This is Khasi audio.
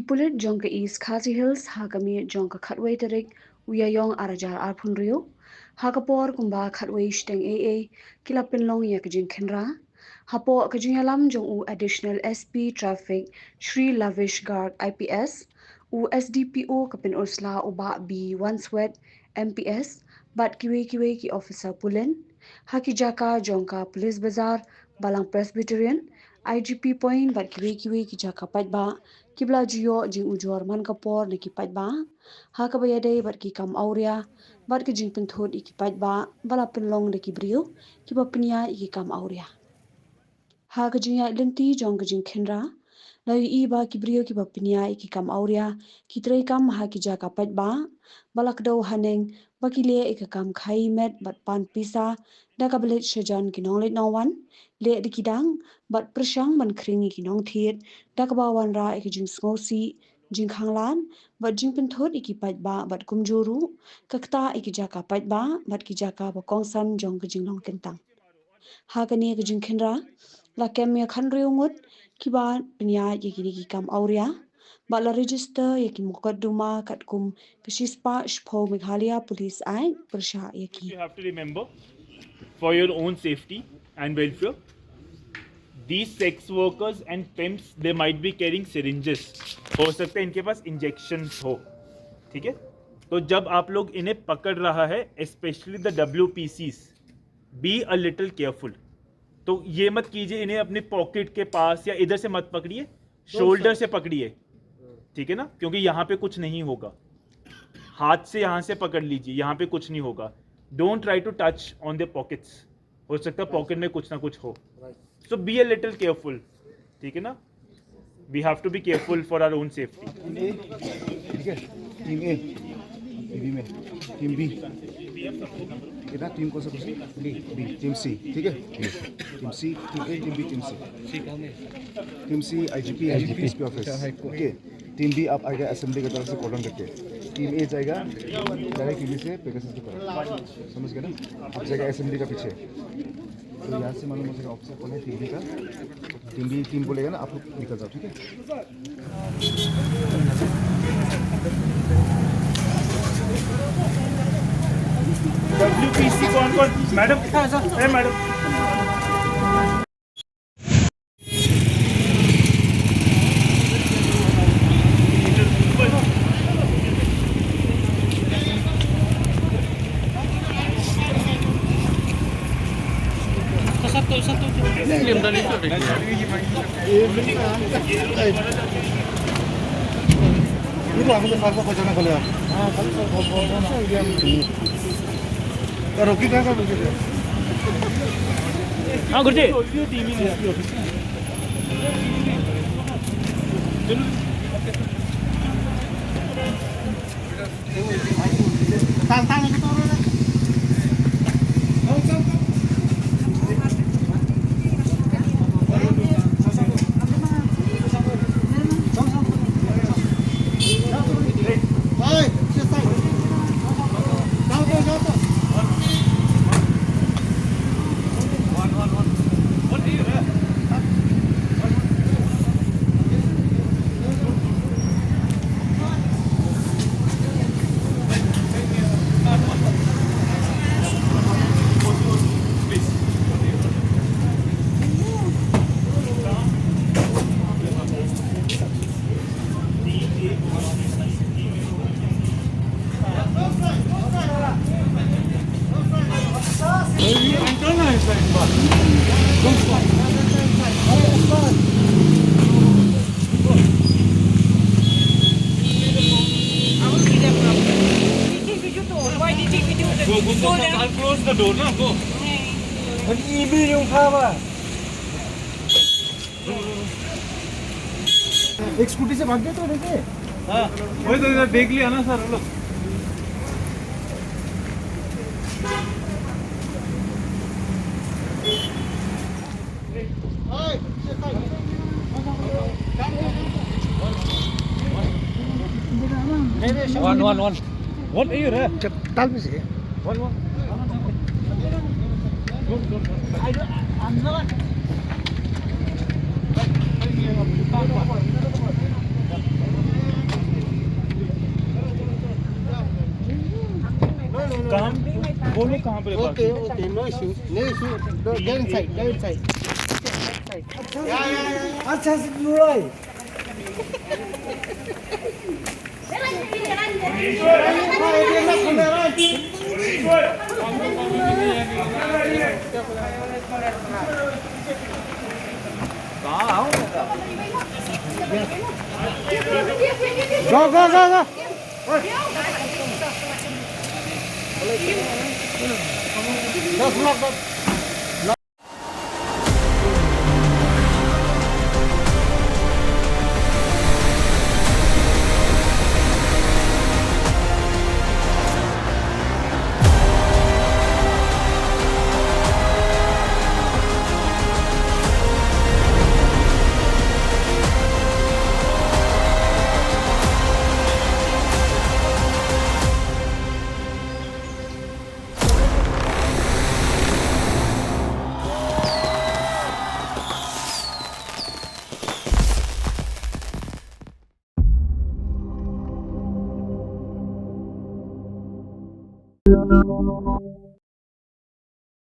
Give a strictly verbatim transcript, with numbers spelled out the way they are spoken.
Pulit jong ka East Khasi Hills ha ka miet jong ka khatwei tarik u Ïaïong ar hajar arphew hynriew, ha ka por kumba khatwei shiteng ei ei, ki la pynlong ïa ka jingkhynra hapoh ka jingïalam jong u Additional S P Traffic Shri Lavish Garg I P S, u S D P O ka Pynursla u Bah B Wanswet M P S, bad kiwei kiwei ki officer pulit, ha ki jaka jong ka Police Bazar, Balang Presbyterian, I G P Point bad kiwei kiwei ki jaka paidbah, kiba la ju ïoh jingujor man ka por na ki paidbah ha kaba ïadei bad ki kam awria bad ka jingpynthut ïa ki paidbah ba la pynlong da ki briew kiba pynïaid ïa ki kam awria. Ha ka jingïaid lynti jong ka jingkhynra, la ïohi ba ki briew kiba pynïaid ïa ki kam awria ki treikam ha ki jaka paidbah, ba la kdew haneng ba ki leh ïa ka kam khaïi met bad pan pisa da kaba leit shajan ki nongleit nongwan, leh da ki dang bad pyrshang ban khring ïa ki nongthied da kaba wanrah ïa ka jingsngewsih, jingkhanglad bad jingpynthut ïa ki paidbah bad kumjuh ruh ka ktah ïa ki jaka paidbah bad ki jaka ba kongsan jong ka jinglong kyntang. Ha kane ka jingkhynra la kem ïa khathynriew ngut kiba pynïaid ïa kine ki kam awria, bad la register ïa ki mukotduma katkum ka shispah shiphew Meghalaya Police Act pyrshah ïa ki. You have to remember, for your own safety and welfare, these sex workers and pimps, they might be carrying syringes. हो सकता है इनके पास इंजेक्शन हो, ठीक है? तो जब आप लोग इन्हें पकड़ रहा है, especially the W P Cs, be a little careful. तो ये मत कीजिए, इन्हें अपने पॉकेट के पास या इधर से मत पकड़िए, शोल्डर से पकड़िए, ठीक है ना, क्योंकि यहाँ पे कुछ नहीं होगा। हाथ से यहाँ से पकड़ लीजिए, यहाँ पे कुछ नहीं होगा। Don't try to touch on the pockets. हो सकता है पॉकेट में कुछ ना कुछ हो। So be a little careful, ठीक है ना? We have to be careful for our own safety. Team A, ठीक है, टीम ए, टीम बी में, टीम बी। कितना टीम कौन सा? बी, बी, टीम सी, ठीक है। Team C, team A, team B, team C. Team C IGP, IGP SP office. Okay, team B आप आएगा असेंबली की तरफ से कॉर्डन करके। टीम ए जाएगा डायरेक्ट टीवी से पेगासस की तरफ, समझ गए ना? आप जाएगा असेंबली का पीछे। तो यहाँ से मालूम हो जाएगा ऑफिसर कौन है टीम बी का। टीम बी टीम बोलेगा ना, आप लोग निकल जाओ, ठीक है? डब्ल्यूपीसी कौन कौन? मैडम, ए मैडम। ये तो आपको तो साफ साफ पहचाना पड़ेगा। हाँ, खाली सर, बहुत, बहुत, बहुत। क्या रोकी कहाँ का रोकी थे? हाँ, गुरुजी। Go, go, go, go. I'll close the door, na, go. But E B yung haba. एक स्कूटी से भाग गए तो देखे। हाँ, वही तो इधर देख लिया ना सर, लोग। One, one, one. What are you, re? चल, ताल में से। One, one. Good, good. I don't, I'm not. कहाँ, बोलो कहाँ पे बात? Okay, okay, no issue, no issue. Go, get inside, get inside. अच्छा से जुड़ा है। Go, go, go, go. Just lock up.